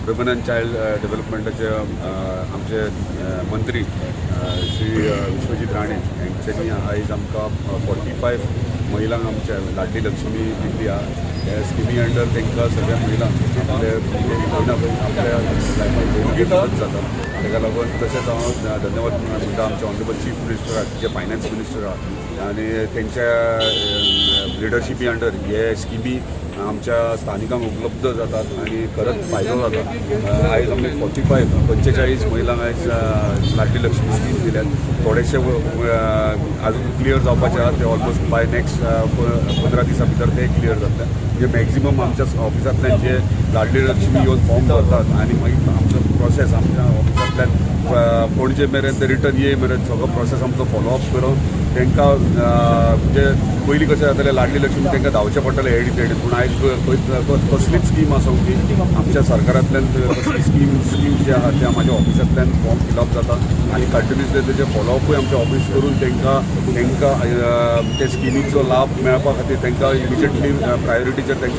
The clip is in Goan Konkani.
वुमन अँड चायल्ड डेव्हलपमेंटाचे आमचे मंत्री श्री विश्वजीत राणे हेंच्यांनी आयज आमकां 45 महिलांक आमच्या लाडली लक्ष्मी दिल्ली आहा. ह्या स्किमी अंडर तांकां सगळ्या महिलांक आपले खंय ना खंय आपल्या लायफान खंय ना खंय मदत जाता. ताका लागून तशेंच हांव धन्यवाद म्हणटा आमचे ऑनरेबल चीफ मिनिस्टराक, जे फायनान्स मिनिस्टर आहा आनी तेंच्या लिडरशिपी अंडर हे स्किमी आमच्या स्थानिकांक उपलब्ध जातात आनी खरंच फायदो जाता. आयज आमी 45, 45 महिलांक आयज लाडली लक्ष्मी स्कीम दिल्यात. थोडेशे अजून क्लियर जावपाचे आहा, ते ऑलमोस्ट बाय नेक्स्ट 15 दिसां भितर ते क्लियर जातले. म्हणजे मॅक्झिमम आमच्या ऑफिसांतल्यान जे लाडली लक्ष्मी येवन फॉर्म भरतात आनी मागीर आमचो प्रोसेस आमच्या ऑफिसांतल्यान पणजे मेरेन ते रिटर्न ये मेरेन सगळो प्रोसेस आमचो फॉलोअप करून तांकां, म्हणजे पयलीं कशें जातालें, लाडली लक्ष्मी तांकां धांवचें पडटालें हेडी तेडी. पूण आयज खंय कसलीच स्कीम आसूं ती, आमच्या सरकारांतल्यान कसली स्कीम जे आहा ते म्हाज्या ऑफिसांतल्यान फॉर्म फिलअप जाता आनी कंटिन्युअसली तेजे फॉलोअपूय आमच्या ऑफिस करून तांकां ते स्किमीचो लाभ मेळपा खातीर तांकां इमिजिएटली प्रायोरिटीचेर तांच्या